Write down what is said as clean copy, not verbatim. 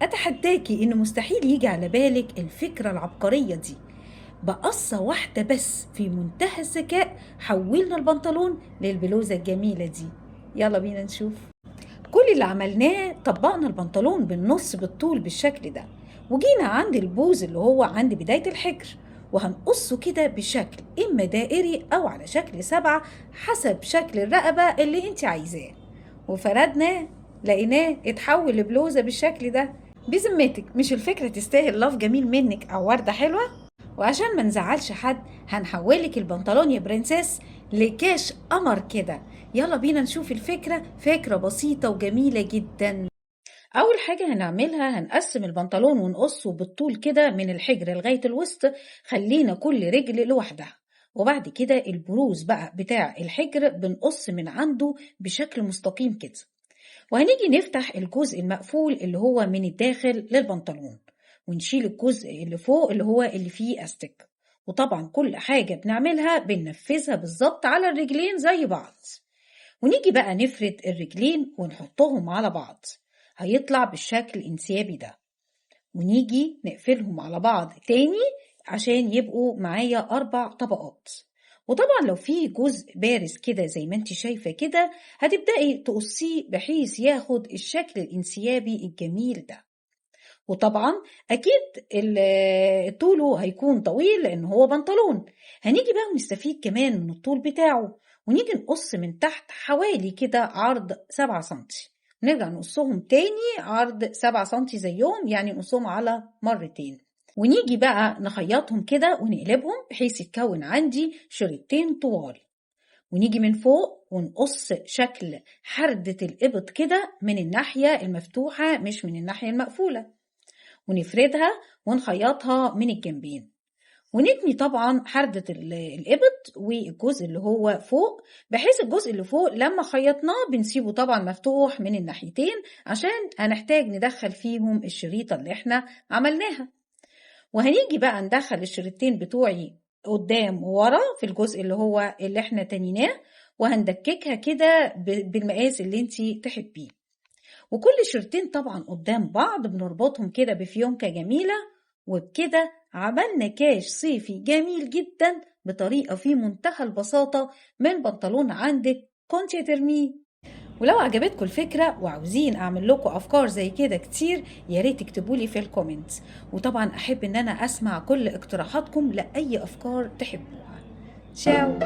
أتحداكي إنه مستحيل يجي على بالك الفكرة العبقرية دي. بقصة واحدة بس في منتهى الذكاء حولنا البنطلون للبلوزة الجميلة دي. يلا بينا نشوف. كل اللي عملناه طبقنا البنطلون بالنص بالطول بالشكل ده، وجينا عند البوز اللي هو عند بداية الحجر، وهنقصه كده بشكل إما دائري أو على شكل 7 حسب شكل الرقبة اللي انت عايزاه، وفردناه لقيناه اتحول لبلوزة بالشكل ده. بذمتك مش الفكرة تستاهل love جميل منك أو وردة حلوة؟ وعشان ما نزعلش حد هنحولك البنطلون يا princess لكاش قمر كده. يلا بينا نشوف الفكرة، فكرة بسيطة وجميلة جدا. أول حاجة هنعملها هنقسم البنطلون ونقصه بالطول كده من الحجر لغاية الوسط، خلينا كل رجل لوحدها، وبعد كده البروز بقى بتاع الحجر بنقص من عنده بشكل مستقيم كده. وهنيجي نفتح الجزء المقفول اللي هو من الداخل للبنطلون، ونشيل الجزء اللي فوق اللي هو اللي فيه أستك. وطبعا كل حاجة بنعملها بننفذها بالظبط على الرجلين زي بعض. ونيجي بقى نفرد الرجلين ونحطهم على بعض، هيطلع بالشكل الانسيابي ده. ونيجي نقفلهم على بعض تاني عشان يبقوا معايا 4 طبقات. وطبعا لو في جزء بارز كده زي ما انت شايفة كده هتبدأي تقصيه بحيث ياخد الشكل الانسيابي الجميل ده. وطبعا اكيد طوله هيكون طويل لان هو بنطلون. هنيجي بقى ونستفيد كمان من الطول بتاعه، ونيجي نقص من تحت حوالي كده عرض 7 سنتي، نرجع نقصهم تاني عرض 7 سنتي زيهم، يعني نقصهم على مرتين. ونيجي بقى نخيطهم كده ونقلبهم بحيث يتكون عندي شريطتين طوال. ونيجي من فوق ونقص شكل حردة الإبط كده من الناحية المفتوحة مش من الناحية المقفولة، ونفردها ونخيطها من الجنبين. ونتني طبعا حردة الإبط والجزء اللي هو فوق، بحيث الجزء اللي فوق لما خيطناه بنسيبه طبعا مفتوح من الناحيتين عشان هنحتاج ندخل فيهم الشريطة اللي احنا عملناها. وهنيجي بقى ندخل الشريطتين بتوعي قدام وورا في الجزء اللي هو اللي احنا تنيناه، وهندككها كده بالمقاس اللي انتي تحبيه. وكل شريطتين طبعا قدام بعض بنربطهم كده بفيونكة جميلة. وبكده عملنا كاش صيفي جميل جدا بطريقة في منتهى البساطة من بنطلون عندك كنت ترميه. ولو عجبتكم الفكرة وعاوزين أعمل لكم أفكار زي كده كتير يا ريت تكتبوا لي في ال comment، وطبعا أحب إن أنا أسمع كل اقتراحاتكم لأي أفكار تحبوها. تشاو.